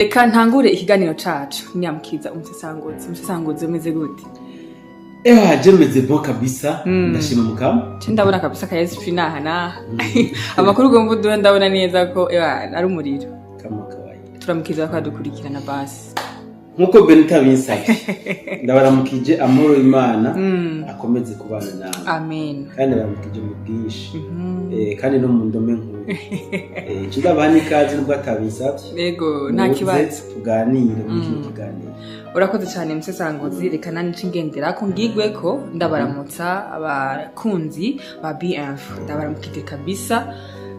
Reka ntangure ikiganiro cacu nyamukiza umusesanguzi. Umusesanguzi, umeze gute? Ewa, je meze bon kabisa. Ndashima Mukama. Ce ndabona kabisa ka esprit naha naha amakuru ugomba uduhe, ndabona neza ko ewa ari umuriro. Kama kawaida. Turamukiza ko adukurikirana basi. Nkuko Benita binsabye, ndabaramukije, amahoro y'Imana akomeze kubana nawe. Amen. Kandi ndabaramukije mu bwinshi, kandi no mu ndome nkuru. Ndabaha n'ikaze nubwo atabinsabye. Yego, nta Muze kibazo. tuganire muri kino kiganiro. Urakoze cyane, musesanguzi. Reka nani ngendera ko ngigwe ko ndabaramutsa abakunzi ba BF, ndabaramukije kabisa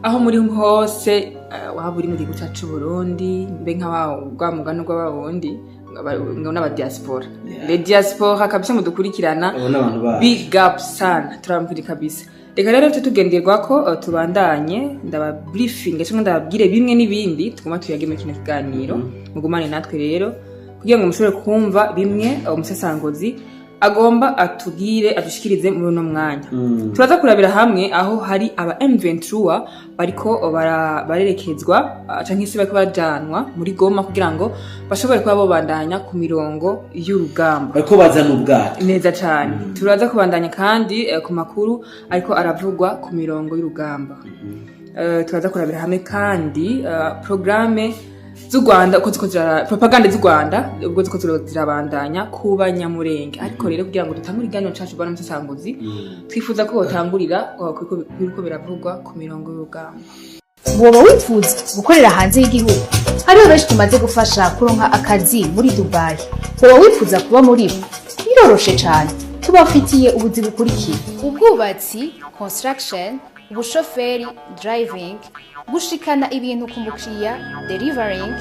aho muri hose, waba uri mu gihugu cyacu Burundi, mbe nka wa mugani rw'abarundi ngo n'aba diaspora. Les diaspora kabisa mudukurikirana. Abo n'abantu bacu. Big up sana, turabaramukije kabisa. Reka rero tugenderwa ko tubandanye ndaba briefing cyangwa ndababwire bimwe n'ibindi tugomba tuyage muri kino kiganiro. Mugumane natwe rero kugira ngo mushobore kumva bimwe umusesanguzi agomba atubwire, adushikirize muri uno mwanya. Turaza kurabira hamwe aho hari aba M23 bariko barerekezwa, canke se bariko bajanwa muri Goma kugira ngo bashobore kuba bobandanya ku mirongo y'urugamba. Bariko bazana ubwato. Neza cane. Turaza kubandanya kandi ku makuru ariko aravugwa ku mirongo y'urugamba. Turaza kurabira hamwe kandi programme z'u Rwanda uko ziko propagande z'u Rwanda ubwo ziko zirabandanya ku Banyamurenge. Ariko rero kugira ngo dutangure ikiganiro cacu, bwana musesanguzi, twifuza ko wotangurira biriko biravugwa ku mirongo y'urugamba. Woba wifuza gukorera hanze y'igihugu? Hariho benshi tumaze gufasha kuronka akazi muri Dubayi. Woba wifuza kuba muri bo? Biroroshe cane, tubafitiye ubuzi bukurikira: ubwubatsi, construction, ubushoferi, driving, gushikana ibintu ku mukiriya, delivering,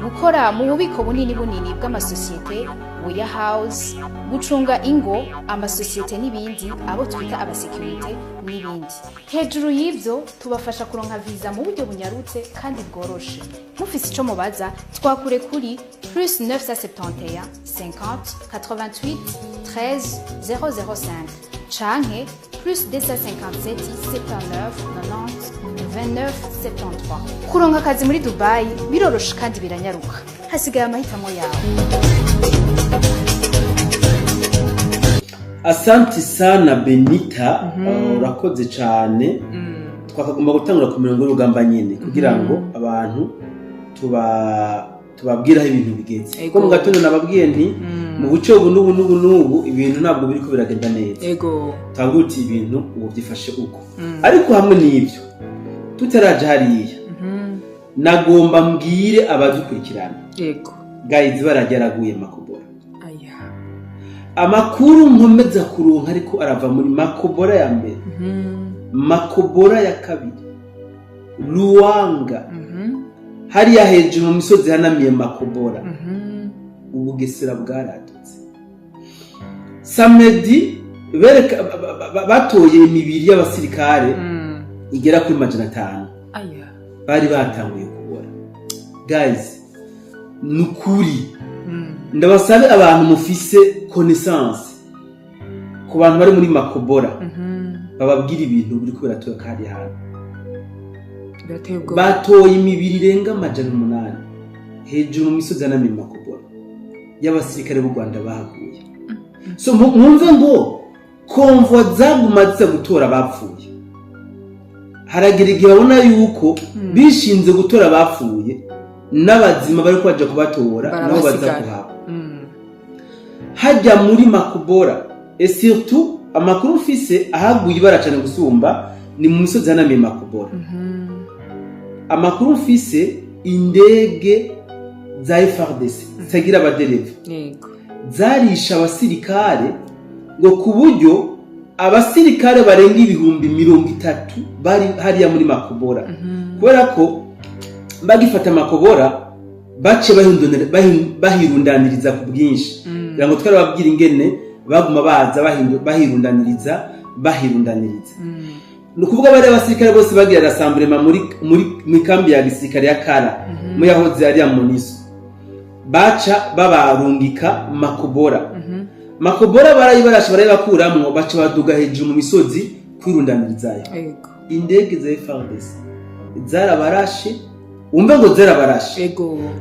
gukora mu bubiko bunini bunini bw'amasosiyete, warehouse, gucunga ingo, amasosiyete n'ibindi, abo twita abasekirite n'ibindi. Hejuru y'ivyo, tubafasha kuronka viza mu buryo bunyarutse kandi bworoshe. Mufise ico mubaza, twakure kuri +971 50 88 13 005 canke +257 79 90 29 73. Kuronka akazi muri Dubayi biroroshe kandi biranyaruka, hasigaye amahitamo yawe. Asante sana Benita, urakoze cyane. Twakagomba gutangura ku mirongo y'urugamba nyine kugira ngo abantu tubabwire aho ibintu bigeze. Kuko mu gatondo nababwiye nti mu buce ubu n'ubu n'ubu n'ubu ibintu ntabwo biriko biragenda neza. Twavuga uti ibintu ubu byifashe uko. Ariko hamwe n'ibyo, tutaraja hariya, nagomba mbwire abadukurikirana, guys, barageraguye Makobora. Aya. Amakuru nkomeza kuronka ariko arava muri Makobora ya mbere, Makobora ya kabiri, Luwanga, hariya hejuru mu misozi ihanamiye Makobora, Ubugesera bwaradutse. Samedi bereka batoye imibiri y'abasirikare igera kuri 500 Aya. bari batanguye kubora. Guys, ni ukuri, ndabasabe abantu mufise connaissance ku bantu bari muri Makobora, bababwira ibintu biriko biratoka hariya hantu. Birateye ubwoba. Batoye imibiri irenga 800 hejuru mu misozi yanamiye Makobora y'abasirikare b'u Rwanda bahaguye. So mwumve ngo convoi zaguma ziza gutora abapfuye, haragera igihe babona yuko bishinze gutora abapfuye, n'abazima bariko baja kubatora nabo baza Barabasigara. kuhaba hajya muri Makobora. Et surtout amakuru mfise, ahaguye ibara cane gusumba ni mu misozi ihanamiye Makobora. Amakuru mfise, indege za FARDC zitagira abadereva zarisha abasirikare, ngo ku buryo abasirikare barenga 30,000 bari hariya muri Makobora, kubera ko bagifata Makobora bace bahirundaniriza ku bwinshi, kugira ngo twarababwira ingene baguma baza bahirundaniriza bahirundaniriza. Ni ukuvuga bariya abasirikare bose bagira rassemblement muri kambi ya gisirikare ya Kara, mu yahoze ariya MONUSCO, baca babarungika Makobora. Makobora barayibarasha, barayibakuramwo, baca baduga hejuru mu misozi kwirundanirizayo. Indege za FARDC zarabarashe. Wumve ngo zarabarashe,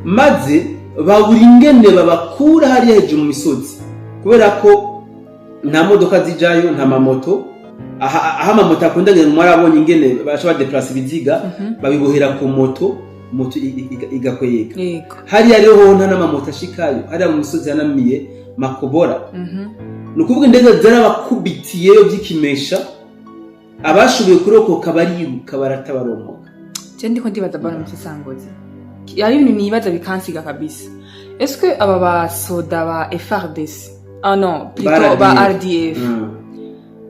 maze babura ingene babakura hariya hejuru mu misozi, kubera ko nta modoka zijayo, nta mamoto. Aho amamoto akunda ngene, mwarabonye ingene basha badeplasa ibiziga, babibohera ku moto, moto igakwega. Hariya rero hoho nta n'amamoto ashikayo hariya mu misozi yanamiye Makobora. Ni ukuvuga indege zarabakubitiyeyo by'ikimesha, abashoboye kurokoka bariruka, barata, baromoka. Je ndiko ndibaza, bana musesangozi, hari ibintu nibaza bikansiga kabisa. Est-ce que aba basoda ba FARDC, ah non, plutôt ba RDF,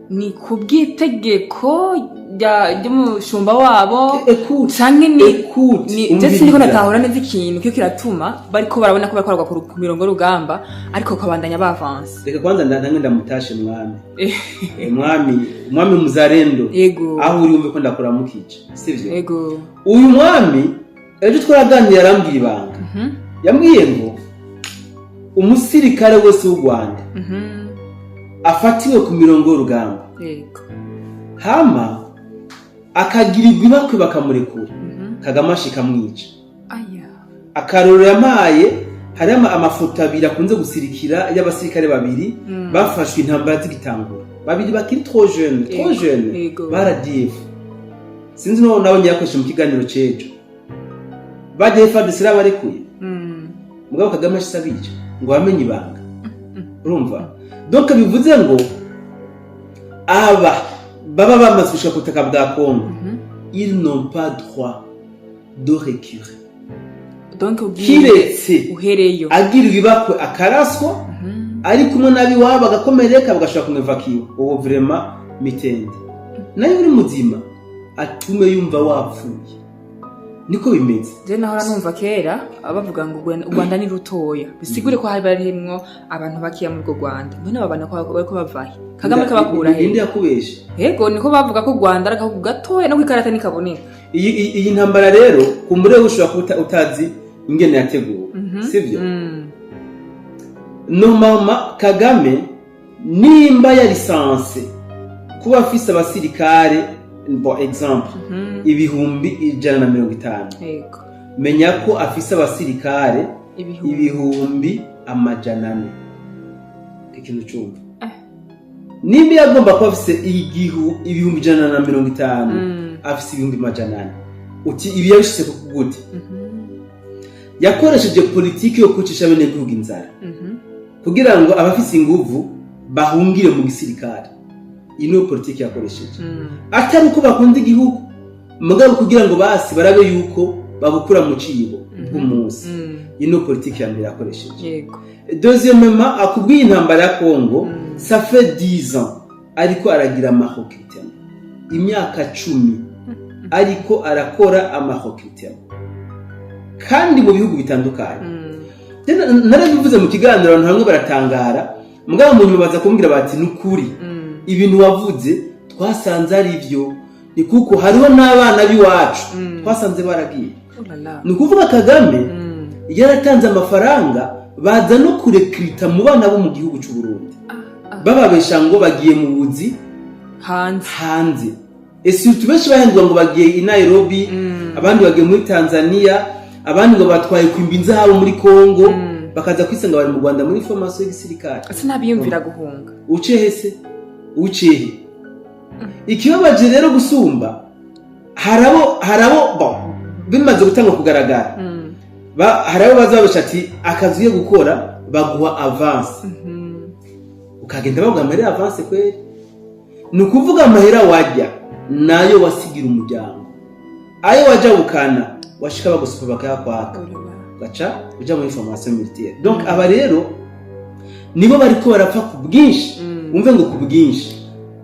ni kubw'itegeko ry'umushumba wabo Écoute, canke ni écoute, ni je siniko umviriza. natahura neza ikintu kiko kiratuma bariko barabona ko bariko baragwa ku mirongo y'urugamba, ariko kabandanya bavanse. Reka kwanza ndange ndamutashe mwami. Mwami, mwami muzarendo, aho uri wumve ko ndakuramukije, sivyo? Yego. Uyu mwami ejo twaraganiriye, arambwira ibanga. Yambwiye ngo umusirikare wese w'u Rwanda afatiwe ku mirongo y'urugamba, hama akagirirwa ibakwe bakamurekura, Kagame ashika amwica. Aya. Akarorero yampaye, hariho amafoto abiri akunze gusirikira y'abasirikare babiri bafashwe intambara zigitangura, babiri bakiri trop jeune, trop jeune, ba RDF. Sinzi no nabonye yakoresheje mu kiganiro c'ejo, bagiye FARDC barekuye, mugabo Kagame ashitse abica ngo bamenye ibanga. Urumva, donc bivuze ngo aba baba bamaze gushika ku butaka bwa Congo, ils n'ont pas droit de reculer. Donc ugiye Kiretse uhereyo agirirwa ibakwe akaraswa, ari kumwe n'abiwabo agakomereka, bagashobora kumwevakiwa, uwo vraiment mitende. Nayo uri muzima, atume yumva wapfuye, niko bimeze. Je nahora numva kera bavuga ngo u Rwanda ni rutoya, bisigure ko hari barimwo abantu bakiya muri urwo Rwanda. None aba bantu ko bariko bavahe? Kagame kabakura Ninde he? yakubeshe? Yego, niko bavuga ko u Rwanda ari agahugu gatoya, no kwikarata ntikaboneka. Iyi ntambara rero, kumbure ushobora kuba utazi ingene yateguwe, sivyo? No mama Kagame nimba yari censé kuba afise abasirikare, bon, exemple, 150,000, menya ko afise abasirikare ibihumbi 400,000. Ikintu cumva, nimba yagomba kuba afise 150,000, afise 400,000. Uti ibi yabishyize ku gute? Yakoresheje politiki yo kwicisha abenegihugu inzara kugira ngo abafise inguvu bahungire mu gisirikare. Iyi niyo politiki yakoresheje, atari uko bakunda igihugu, mugabo kugira ngo basi barabe yuko babukura mu cibo bw'umunsi. Iyi niyo politiki ya mbere yakoresheje. Deuxièmement, akubwiye intambara ya Congo, ça fait 10 ans ariko aragira amarecrutement, imyaka 10 ariko arakora amarecrutement, kandi mu bihugu bitandukanye. Narabivuze mu kiganiro, abantu bamwe baratangara, mugabo mu nyuma baza kumbwira bati: "Ni ukuri, ibintu wavuze twasanze ari byo, ni kuko hariho n'abana b'iwacu twasanze baragiye." Oh là là. Ni ukuvuga Kagame yaratanze amafaranga, baza no kurekrita mu bana bo mu gihugu cy'u Burundi, bababesha ngo bagiye mu buzi hanze. Hanze. Ese benshi bahendwa ngo bagiye i Nairobi, abandi bagiye muri Tanzania, abandi ngo batwaye kwimba inzahabu muri Congo, bakaza kwisanga bari mu Rwanda muri formation y'igisirikare. Ese ntabiyumvira guhunga? Ucehe se, ucehe? Ikibabaje rero gusumba, harabo bon, bimaze gutanga kugaragara, harabo baza babesha ati akazi ugiye gukora baguha avance, ukagenda baguha amahera avance. Kweri ni ukuvuga amahera wajya nayo wasigira umuryango, ayo wajya bukana washika bagusupa bakayakwaka, Oh là là. ugaca uja muri formation militaire. Donc aba rero nibo bariko barapfa ku bwinshi. Wumve ngo ku bwinshi.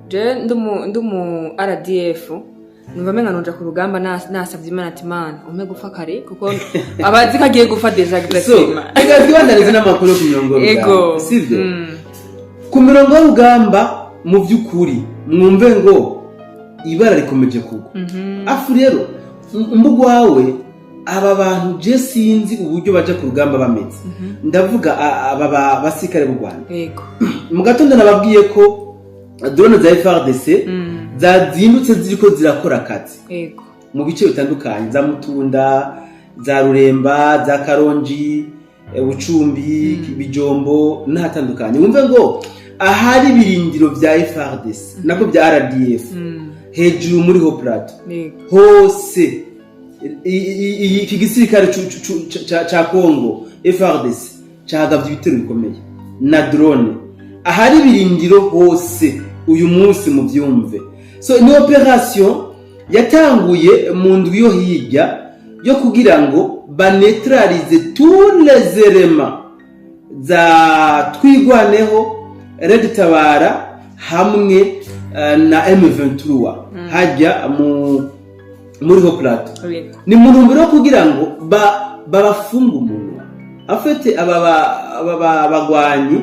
Je ndi umu RDF, numva menga noja ku rugamba, nasavye Imana ati: "Imana, umpe gupfa kare," kuko abazi ko agiye gupfa déjà. So Exactement. Reka twibandanize n'amakuru yo ku mirongo y'urugamba, sivyo? Ku mirongo y'urugamba, mu by'ukuri mwumve ngo ibara rikomeje kugwa. Afu rero mbugwawe aba bantu, je sinzi uburyo baja ku rugamba bameze. Ndavuga aba basirikare b'u Rwanda. Mu gatondo nababwiye ko drone za FARDC zazindutse ziriko zirakora akazi mu bice bitandukanye za Mutunda. za Ruremba, za Karongi, Bucumbi, Bijombo n'ahatandukanye. Wumve ngo ahari ibirindiro vya FARDC, nako bya RDF, hejuru muri Haut Plateau hose, iki gisirikare ca Congo FARDC cagavye ibitero bikomeye na drone ahari ibirindiro hose uyu munsi, muvyumve. So ni opération yatanguye mu ndwi yo hirya yo kugira ngo baneutralize tous les éléments za Twigwaneho, Red Tabara hamwe na M23 hajya muri Haut Plateau. Ni mu ntumbero yo kugira ngo babafunge umunwa. Afite aba bagwanyi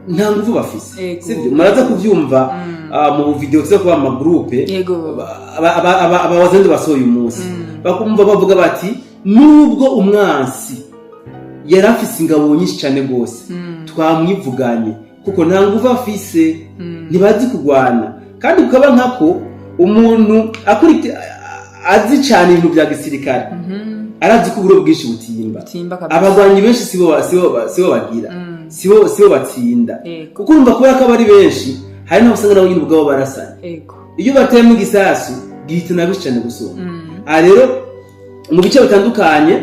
nta nguvu bafise. Sibyo? Muraza kuvyumva mu video tuza kuba ama groupe. Abawazalendo basohoye umunsi, bakumva bavuga bati nubwo umwansi yari afise ingabo nyinshi cyane rwose, twamwivuganye kuko nta nguvu afise, ntibazi kurwana. Kandi ukaba nkako umuntu azi cyane ibintu bya gisirikare, arazi ko uburo bwinshi butimba. Butimba kabisa. Abagwanyi benshi sibo bagira, sibo batsinda, kuko urumva kubera ko aba ari benshi, hari n'abo usanga nabo nyine ubwabo barasana. Iyo bateyemo igisasu gihitana benshi cyane gusumba. Aha rero mu bice bitandukanye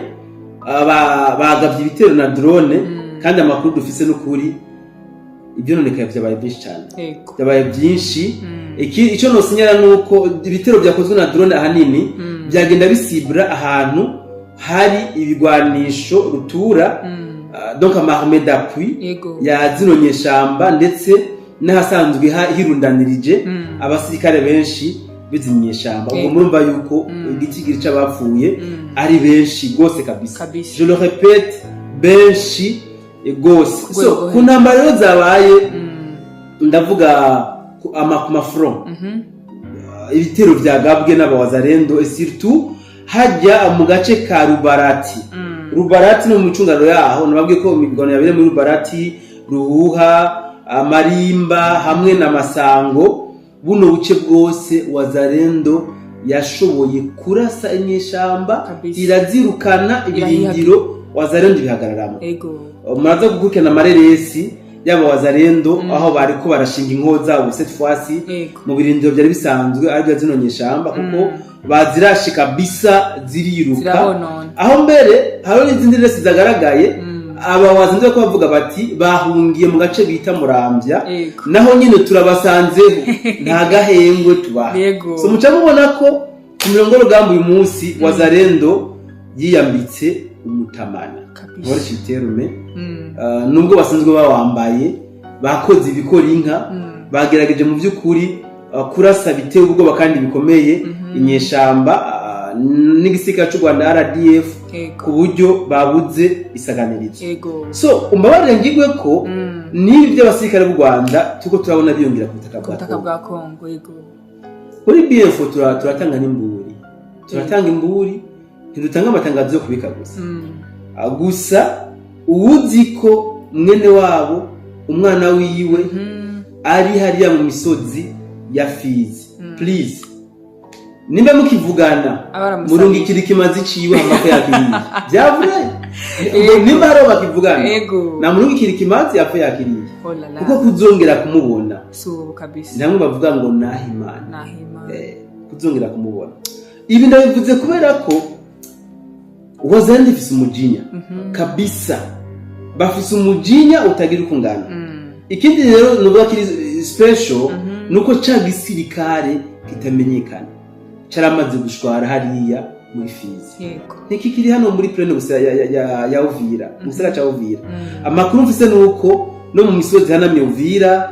bagavye ibitero na drone, kandi amakuru dufise n'ukuri ivyononekaye vyabaye byinshi cyane, byabaye byinshi. Icyo nosinyara ni uko ibitero byakozwe na drone ahanini byagenda bisibura ahantu hari ibigwanisho rutura, donc ama armes d'appui ya zino nyeshamba, ndetse n'ahasanzwe hirundanirije abasirikare benshi b'izi nyeshamba. Ubwo murumva yuko igitigiri c'abapfuye ari benshi gose kabisa. Je le répète, benshi gose. Ku So rwego rwo ku ntambara rero zabaye, ndavuga ku ma front, ibitero vyagabwe n'abawazalendo, et surtout hajya mu gace ka Rubarati. Rubarati no mu micungararo yaho, nababwiye ko imigwano yabereye muri Rubarati, Ruhuha, Amarimba hamwe na Masango. Buno buce bwose Wazalendo yashoboye kurasa inyeshamba, irazirukana, ibirindiro Wazalendo bihagararamo. Muraza gukurikirana amareresi yaba Wazalendo aho bariko barashinga inko zabo cette fois-ci mu birindiro byari bisanzwe ari byo zino nyeshamba, kuko bazirashe kabisa, ziriruka. Zirabonona. Aho mbere hariho n'izindi resi zagaragaye, aba Wazalendo ko bavuga bati bahungiye mu gace bita Muramvya, naho nyine turabasanzeho, nta gahengwe tubaha. So muca mubona ko ku mirongo y'urugamba uyu munsi Wazalendo yiyambitse umutamana, nkoresha iterme. Nubwo basanzwe bawambaye, bakoze ibikora inka, bagerageje mu by'ukuri kurasa biteye ubwoba kandi bikomeye inyeshamba n'igisirikare cy'u Rwanda RDF, ku buryo babuze isaganirizo. So umbabarire ngigwe ko n'ibi by'abasirikare b'u Rwanda turiko turabona biyongera ku butaka ku bwa butaka Kongo. Bwa Kongo, yego. Kuri BFO turatanga n'imburi, turatanga imburi, ntidutanga amatangazo yo kubika gusa. Gusa uwuzi ko mwene wabo, umwana wiwe ari hariya mu misozi ya Fizi, please, nimba mukivugana, Abaramusabye. murungikira ikimazi ciwe amako yakiriye byavure. Nimba hariho bakivugana, namurungikira ikimazi apfe yakiriye, Oh la la. kuko kuzongera kumubona Si ubu kabisa. Namwe bavuga ngo Nahimana. Nahimana. Kuzongera kumubona. Ibi ndabivuze kubera ko Wazalendo ifise umujinya kabisa, bafise umujinya utagira uko ungana. Ikindi rero nuvuga kiri special nuko ca gisirikare kitamenyekana caramaze gushwara hariya muri Fizi. Ntikikiri hano muri plaine gusa ya Uvira, mu gisagara ca Uvira. Amakuru mfise nuko no mu misozi hanamye Uvira,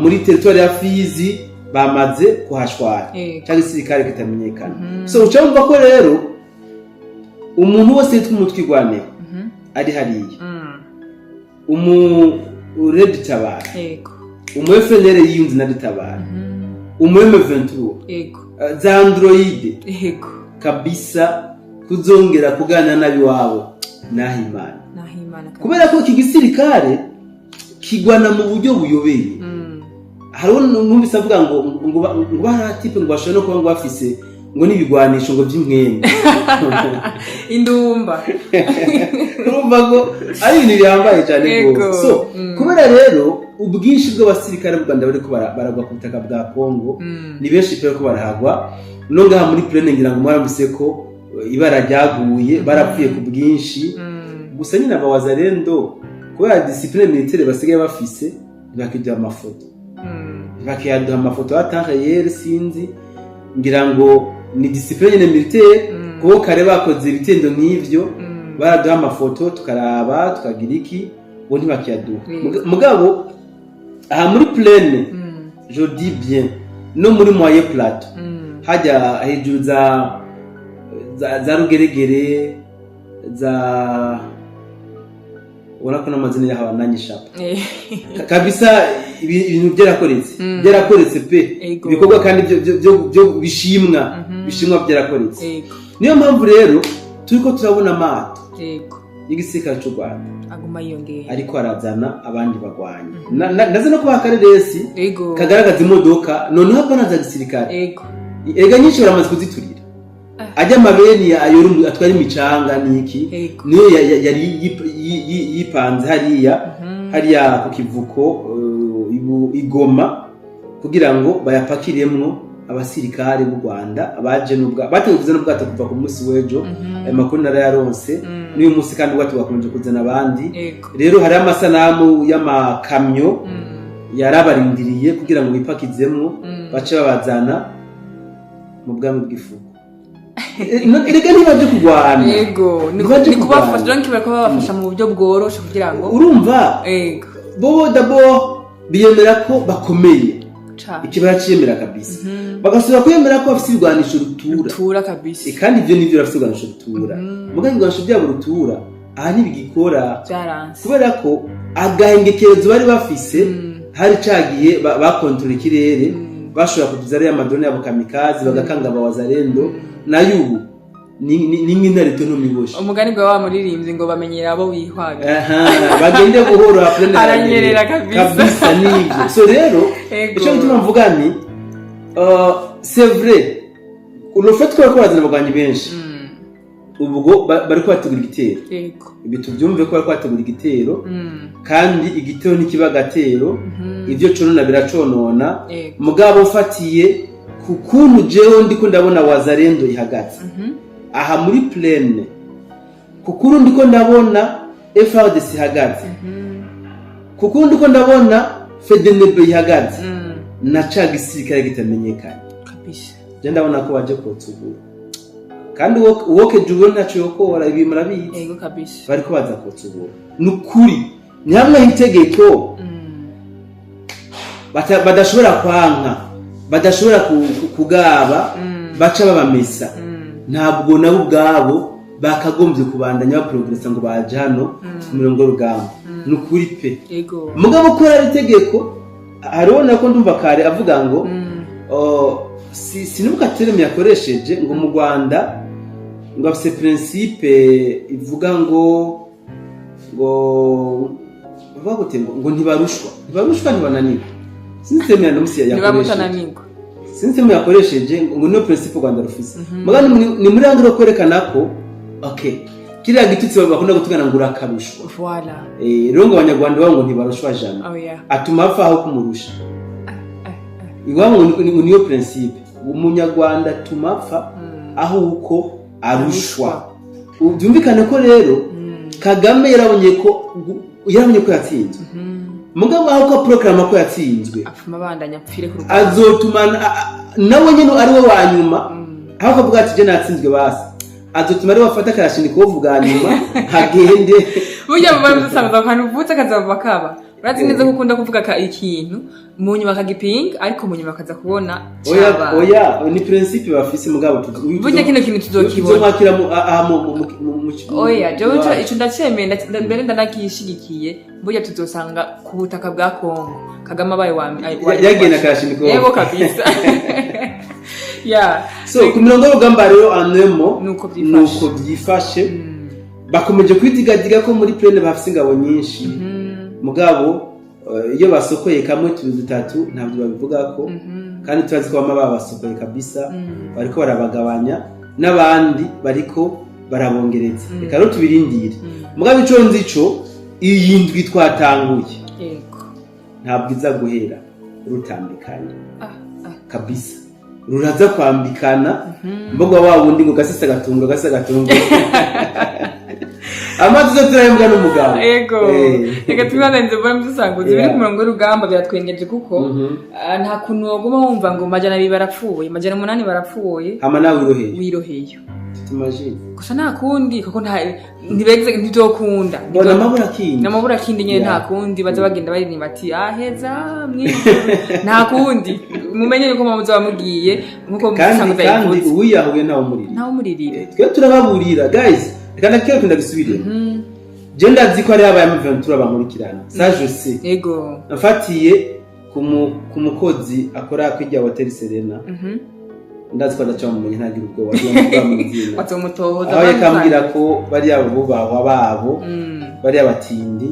muri territoire ya Fizi, bamaze kuhashwara ca gisirikare kitamenyekana. So uca wumva ko rero umuntu wese yitwa umutwigwaneho ari hariya, umu Red Tabara, umu FNL yiyunze na Tabara, umu M23, za Android, kabisa kuzongera kuganira nabi wabo Nahimana. Nahimana kabisa. Kubera ko iki gisirikare kigwana mu buryo buyobeye. Hariho numvise avuga ngo baratipe ngo bashobora no kuba ngo bafise Ngo n'ibigwanisho ngo vy'impwemu. Indumba. Urumva ko ari ibintu bihambaye cyane rwose. So kubera rero ubwinshi bw'abasirikare b'u Rwanda bariko baragwa ku butaka bwa Kongo, ni benshi pe ko barahagwa. No ngaha muri plaine, ngira ngo mwaramutse ko ibara ryaguye, barapfuye ku bwinshi. Gusa nyine aba Wazalendo, kubera discipline militaire basigaye bafise, ntibakijya amafoto, ntibakiyaduha amafoto à temps réel. Sinzi, ngira ngo ni discipline nyine militaire, kuko kare bakoze ibitendo nk'ivyo, baraduha amafoto tukaraba, tukagira iki, bo ntibakiyaduha. Mugabo aha muri plaine, je dis bien, no muri moyen plateau, hajya hejuru za Rugeregere, za ubona ko n'amazina yaho abananyishapa. Kabisa ibintu byarakoretse, byarakoretse pe. Ibikorwa kandi byo bishimwa, bishimwa byarakoretse. Niyo mpamvu rero turiko turabona amato y'igisirikare cy'u Rwanda aguma yiyongera, ariko arazana abandi bagwanyi. Ndaza no kubaha akareresi kagaragaza imodoka noneho apana za gisirikare. Ega nyinshi baramaze kuziturira. Ajya amabeni ayora atwara imicanga niki, niyo yari yipanze hariya, hariya ku kivuko igoma, kugira ngo bayapakiremwo abasirikare b'u Rwanda baje n'ubwa bateguye kuzana ubwato kuva ku munsi w'ejo. Ayo makuru narayaronse. N'uyu munsi kandi ubwato bwakomeje kuzana abandi. Rero hariho amasanamu y'amakamyo yarabarindiriye kugira ngo bipakizemwo, bace babazana mu bwami bw'ifuku. Erega ntibaje kurwana. Yego, ni Ntibaje ni kubafasha. kurwana. Donc bariko babafasha mu buryo bworoshe kugira ngo Urumva, bo d'abord biyemera ko bakomeye. Ikibara ciyemera kabisa, bagasubira kwiyemera ko bafise ibigwanisho rutura. Rutura kabisa. Kandi ivyo nivyo, bafise ibigwanisho rutura. Muga ibigwanisho byabo rutura aha ntibigikora, Byaranse. kubera ko agahengekerezo bari bafise, hari cagiye bakontorora ikirere, bashobora kuduza ariya ma drones yabo kamikaze, bagakanga aba Wazalendo. Nayo ubu ni nk'intare itonomiboshe. Umugani gwa wa muririmbyi ngo bamenyera abo wihwaga. Aha, bagende buhoro, aprene. Aranyerera kabisa. Kabisa, nivyo. So rero ico gituma mvuga ni c'est vrai, le fait ko bariko barazana abagwanyi benshi, ubwo bariko bategura igitero. Ibi tuvyumve ko bariko bategura igitero, kandi igitero ntikiba agatero. Ivyo conona biraconona. Mugabo ufatiye ku kuntu jewe ndiko ndabona Wazalendo ihagaze aha muri plaine, ku kuntu ndiko ndabona FARDC ihagaze, ku kuntu ndiko ndabona FDNB ihagaze, na ca gisirikare kitamenyekanye, je ndabona ko baje kotsa uburo, kandi uwokeje uburo ntaco yokora. Ibi murabizi. Yego kabisa. Bariko baza kotsa uburo, ni ukuri. Ni hamwe itegeko badashobora kwanka, badashobora kugaba, baca babamesa. Ntabwo nabo ubwabo bakagombye kubandanya baprogresa ngo baje hano ku mirongo y'urugamba, ni ukuri pe. Mugabo ko ari itegeko, hariho ko ndumva kare avuga ngo oh, si sinibuka terme yakoresheje, ngo mu Rwanda ngo afise principe ivuga ngo bavuga gute, ngo ntibarushwa, ntibarushwa, ntibananirwa. Sinzi terme ya musi yakoresheje. Ntibamutananirwa. Sinzi terme yakoresheje, ngo niyo principe u Rwanda rufise. Mugabo ni muri angle yo kwerekana ko okay, kiriya gitutsi bakunda gutugana ngo urakarushwa. Voilà. Rero ngo Abanyarwanda babo ngo ntibarushwa jana, Oh yeah. atuma apfa aho kumurusha. Iwabo ngo niyo principe, Umunyarwanda atuma apfa aho uko arushwa. Byumvikane ko rero Kagame yarabonye ko yatsinzwe. Mugabo aho ko proclama ko yatsinzwe, Apfuma abandanya apfire ku rugamba. Azotuma nawe nyine ari we wa nyuma, aho kavuga ati je natsinzwe, basi azotuma ari we afata karashinikovu bwa nyuma agende. Burya muba musanzwe akantu uvutse kazava kaba, urazi neza ko ukunda kuvuga ka ikintu, mu nyuma akagipinga, ariko mu nyuma akaza kubona Oya. cabaye. Oya, ni principe bafise, mugabo Burya kino kintu tuzokibona. Tuzomwakira mu aha mu Oya, jewe ico ndacemeye, mbere ndanagishigikiye. Burya tuzosanga ku butaka bwa Kongo Kagame abaye wa Yagenda karashinikovu. Yego kabisa, ya. So ku mirongo y'urugamba rero anemo Nuko byifashe. Nuko byifashe. Bakomeje kwidigadiga ko muri plaine bafise ingabo nyinshi, mugabo Iyo basokoye kamwe, tubiri, dutatu, ntabyo babivugako, kandi turazi ko bama babasokoye kabisa. Bariko barabagabanya n'abandi bariko barabongereza. Reka rero tubirindire. Mugabo ico nzi co, iyi ndwi twatanguye ntabwo iza guhera rutambikanye. Kabisa ruraza kwambikana. Mboga wa wundi ngo gasisa gatunga, gasa gatunga, amazi zo turahembwa n'umugabo. Ego. Reka twibanze mbona mudusanguze biri ku murongo w'urugamba. Biratwengeje kuko nta kuntu woguma wumva ngo 200 barapfuye, 800 barapfuye, hama nawe wiroheye. Wiroheyo. T'imagines? Gusa nta kundi, kuko nta ntibeze, ntibizokunda. Mbona amabura kindi. Namabura kindi nyene. Nta kundi, baza bagenda baririmba ati aheza mwijuru. Nta kundi, mumenye yuko muzoba mugiye nkuko Kandi musanguza kandi yivuze. Uwiyahuye ntawe umurira. Ntawe umuririra. Twe turababurira guys. Reka ndakwiye ndagisubiremo. Je ndazi ko hariho aba M23 bankurikirana, ça je sais. Nafatiye ku mukozi akora kwirya Hotel Serena. Ndazi ko adaca mumenye, ntagira ubwoba, azomuvuga mu izina. Bazomutohoza. Aho yakambwira ko bariya bubahwa babo, bariya batindi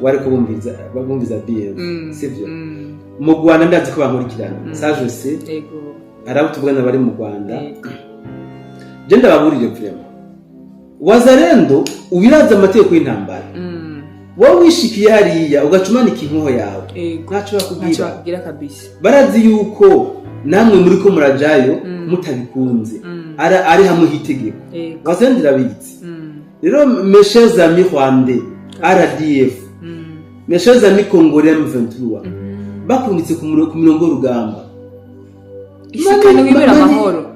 wariko bumviza BM, sivyo? Mu Rwanda ndazi ko bankurikirana, ça je sais. Hari abo tuvugana bari mu Rwanda. Je ndababurire vraiment, Wazalendo ubiraza amategeko y'intambara. Wowe wishikiye hariya ugaca umanika inkoho yawe, ntaco Ntacyo bakubwira. bakubwira kabisa. Barazi yuko namwe muri ko murajayo mutabikunze. Ari hamwe hitegeko. Wazalendo irabizi. Rero mes chers amis rwandais RDF, mes chers amis congolais M23, bakunditse ku mirongo y'urugamba. Ishikane wibera amahoro.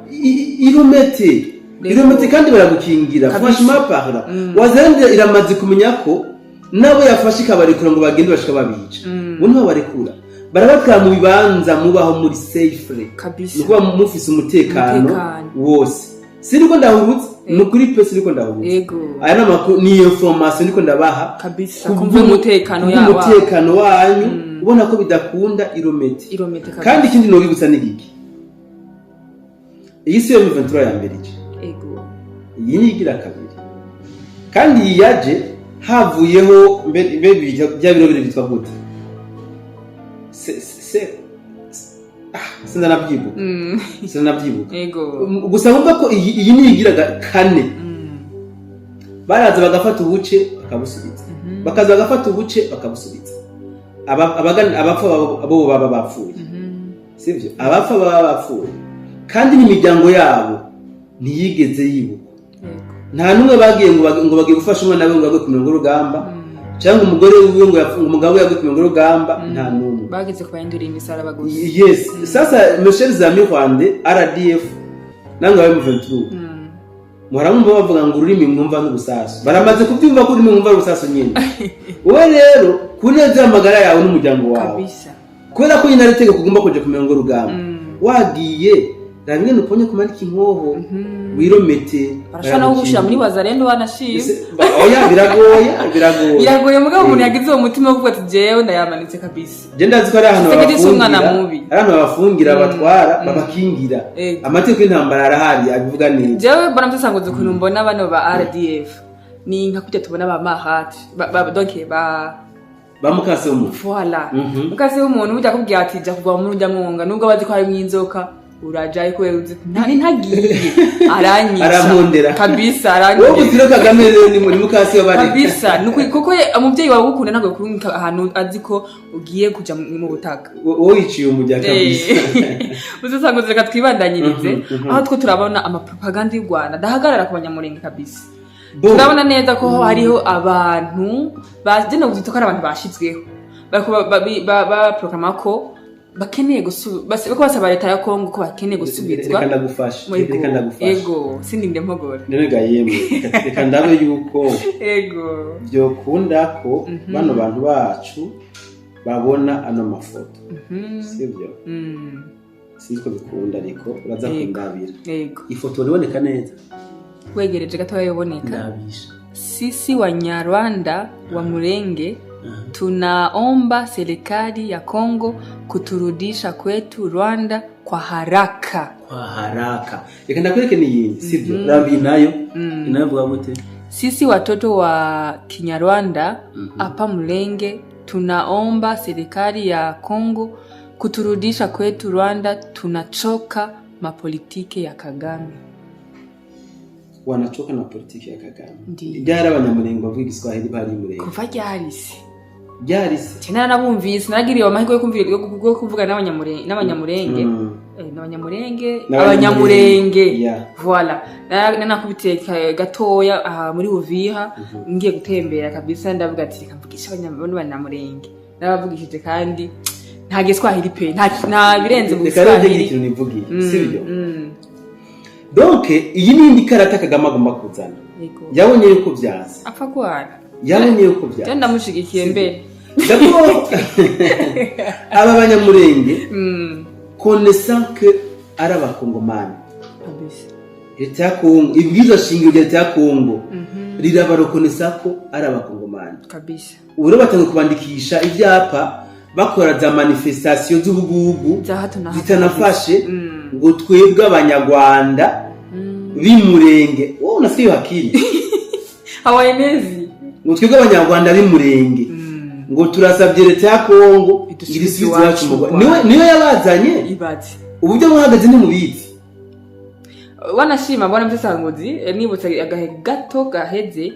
Iromete. Iromete, kandi baragukingira. Franchement parlant, Wazalendo iramaze kumenya ko nabo yafashe ikabarekura ngo bagende bashika babica. Bo ntibabarekura, barabatwara mu bibanza mubaho muri safe, ni ukuba mufise umutekano Umutekano. wose. Siniko ndahurutse, ni ukuri pe, siniko ndahurutse. Aya ni amakuru, ni information niko ndabaha. Kumva umutekano yawo. Umutekano wanyu, ubona ko bidakunda, iromete. Iromete kabisa. Kandi ikindi nobibutsa ni giki: iyi si yo M23 ya mbere ije. Iyi ni igira kabiri, kandi iyi yaje havuyeho mbe bya biro bibiri bitwa gute? Se se ah, sinanabyibuka. Sinanabyibuka. Gusa nkumva ko iyi ni igira kane. Baraza bagafata ubuce bakabusubiza, bakaza bagafata ubuce bakabusubiza. Abapfa abo baba bapfuye, sivyo? Abapfa baba bapfuye, kandi n'imiryango yabo ntiyigeze yibukwa. Nta n'umwe bagiye ngo bagiye gufasha umwana we ngo agwe ku mirongo y'urugamba, cyangwa umugore wiwe ngo umugabo we yagwe ku mirongo y'urugamba. Nta n'umwe. Bageze kubahindurira imisaraba gusa. Yes. Sasa mes chers amis rwandais RDF nangwa M23, muhora mwumva bavuga ngo ururimi mwumva nk'urusasu. Baramaze kubyumva ko ururimi mwumva ari urusasu nyine. Wowe rero, ku neza y'amagara yawe n'umuryango wawe, kubera ko nyine ari itegeko ugomba kuja ku mirongo y'urugamba, wagiye raba ingene uponye kumanika inkoho, wiromete. Barashobora no kugushyira muri Wazalendo wanashima. Oya, biragoye, biragoye. Biragoye, mugabo umuntu yagize uwo mutima wo kuvuga ati jewe ndayamanitse kabisa. Je ndazi ko ari ahantu Tshisekedi si umwana babafungira, mubi. ari ahantu babafungira, batwara, babakingira. Amategeko y'intambara arahari, abivuga neza. Jewe mbona musanguze ukuntu mbona bano ba RDF ni nka kujya tubona ba Mahat donc ba Ba mukase w'umuntu. Voilà. Mukase w'umuntu burya akubwira ati jya kuva muri urya mwonga, nubwo abazi ko harimo inzoka, urajayo kubera uzi ntari ntagiye aranyica. Arampondera. Kabisa. Wowe Aranyica. Butiro Kagame rero ni muri mukase w'abari. Kabisa. Kuko umubyeyi wawe ugukunda ntabwo yakurungika ahantu azi ko ugiye kuja mu butaka. Wowe wiciye umujya kabisa. Uzasanguze, reka twibandanyirize Mhm. aho two turabona amapropaganda y'u Rwanda adahagarara ku Banyamurenge kabisa. Bo. Turabona neza ko hariho abantu bagenda kuzita ko ari abantu bashizweho, bariko baprograma ko bakeneye bariko basaba leta ya Kongo ko bakeneye gusubizwa. Reka ndagufashe. Yego. Reka ndagufashe. Yego, sindinde mpogora. None ga yemwe, reka ndabe yuko byokunda ko bano bantu bacu babona ano mafoto, sibyo? Sinzi ko bikunda, ariko uraza kundabira. Yego. Ifoto iboneka neza? Wegereje gatoya yoboneka. Ndabisha. Sisi Wanyarwanda wa Murenge tunaomba serikali ya Kongo kuturudisha kwetu Rwanda kwa haraka. Kwa haraka. Reka ndakwereke n'iyindi, sibyo? Rambi nayo inavuga gute? Sisi watoto wa Kinyarwanda hapa Mulenge tunaomba serikali ya Kongo kuturudisha kwetu Rwanda, tunachoka mapolitike ya Kagame. Wanachoka na politiki ya Kagame. Ndiyo. Ryari Abanyamurenge bavuga Igiswahili bari Murenge? Kuva ryari se? Ryari se? Cyane narabumvise, naragiriwe amahirwe yo kumvira, yo kuvuga n'Abanyamurenge. N'Abanyamurenge. N'Abanyamurenge. Abanyamurenge. Voilà. Nanakubitiye gatoya aha muri Uvira, ngiye gutembera kabisa, ndavuga ati reka mvugishe Abanyamurenge. Narabavugishije kandi nta Giswahili pe, nta birenze mu Reka rero ngire Giswahili. ikintu nivugiye, sibyo? Mm. Donc iyi ni indi karata Kagame agomba kuzana. Yego. Yabonye yuko byanze. Apfa gwana. Yabonye yuko Je byanze. ndamushigikiye mbere. D'abord, aba Banyamurenge, connaissant que ari Abakongomani, Kabisa. leta ya Kongo, ibwirizwa shingiro rya leta ya Kongo rirabareconnaissa ko ari Abakongomani. Kabisa. Ubu rero batangiye kubandikisha ibyapa, bakora za manifestation z'ubugugu Za hato na hato. zitanafashe, ngo twebwe Abanyarwanda b'Imurenge, wowe unasikia hiyo akili? Hawaenezi. Ngo twebwe Abanyarwanda b'Imurenge, ngo turasabye leta ya Kongo Idusubize irisubize iwacu mu iwacu mu Rwanda. Niwe yabazanye. Ibaze. Uburyo muhagaze ntimubizi. Wanashima, mbona msesanguzi, nibutse agahe gato gaheze,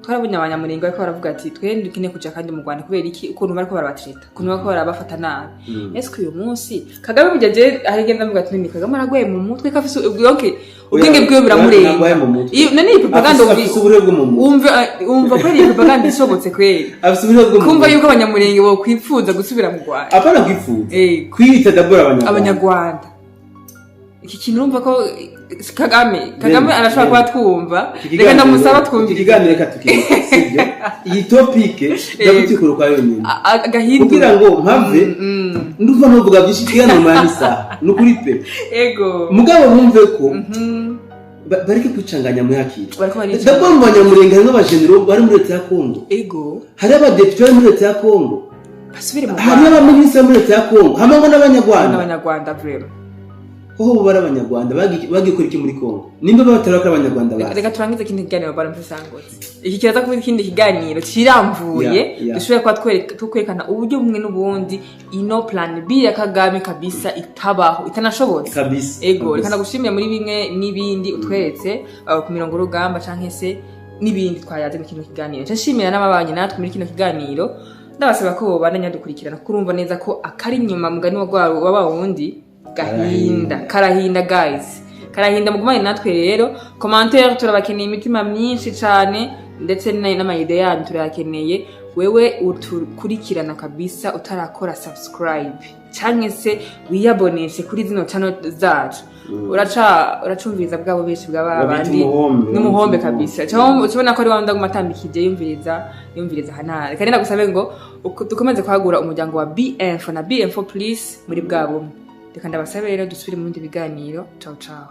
twarabonye Abanyamurenge bariko baravuga ati twe dukeneye kuja kandi mu Rwanda. Kubera iki? Ukuntu bariko barabatreta, ukuntu bariko barabafata nabi. Ese uyu munsi Kagame burya, je harigenda mvuga ati ni Kagame aragwaye mu mutwe, ko afise ubwonke, ubwenge bwiwe buramurenga. Nagwaye mu mutwe. None iyi propaganda Afise uburyo bwo mu mutwe. Umva ko iyi propaganda ishobotse kweri? Afise uburyo bwo mu Kumva mutwe. yuko Abanyamurenge bokwipfuza gusubira mu Rwanda. Apana kwifuza, kwiyita d'abord Abanyarwanda. Abanyarwanda. Iki kintu urumva ko Kagame arashobora kuba twumva. Iki Reka ndamusaba iki twumvirize. kiganiro reka tukireke, sibyo? Iyi topic ndagutikura kwa yonyine Agahindura kugira ngo mpave. Ndumva ntuvuga byinshi, ikiganiro mara n'isaha, ni ukuri pe. Ego. Mugabo bumve ko bareke kwicanganya muri hakiri. Bariko barica. D'abord mu Banyamurenge harimo abajenero bari muri leta ya Kongo, hari abadepite bari muri leta ya Kongo, Basubire mu hari Rwanda. n'abaminisitiri bari muri leta ya Kongo, hamwe ngo n'Abanyarwanda. N'Abanyarwanda vraiment. Hoho bo bari Abanyarwanda, bagiye gukora iki muri Kongo nimba batari ko ari Abanyarwanda? Bazi. Reka turangize ikindi kiganiro, bara mpisangutse. Iki kiraza kuba ikindi kiganiro kiramvuye, dushobora kuba tukwerekana uburyo bumwe n'ubundi ino plan B ya Kagame kabisa itabaho, itanashobotse. Kabisa. Ego. Kabisa. Reka ndagushimire muri bimwe n'ibindi utweretse ku mirongo y'urugamba canke se n'ibindi twayaze muri kino kiganiro. Nca nshimira n'ababanye natwe muri kino kiganiro, ndabasaba ko bobandanya dukurikirana, kuko urumva neza ko akari inyuma mugani wa rwa wa wa wundi gahinda karahinda, guys, karahinda. Mugumane natwe rero, commentaire turabakeneye, imitima myinshi cane, ndetse n'ama idées yanyu turayakeneye. Wewe utukurikirana kabisa utarakora subscribe canke se wiyaboneshe kuri zino channel zacu, uraca uracumviriza bwabo benshi bwa Babita bandi umuhombe, n'umuhombe babita kabisa. umuhombe. Cyangwa ukibona ko ari wa wundi aguma atambikije, yumviriza yumviriza hanara. Reka rero ndagusabe ngo dukomeze kwagura umuryango wa BF na BM4 Plus muri bwa bumwe. Reka ndabasabe rero dusubire mu bindi biganiro. Ciao ciao.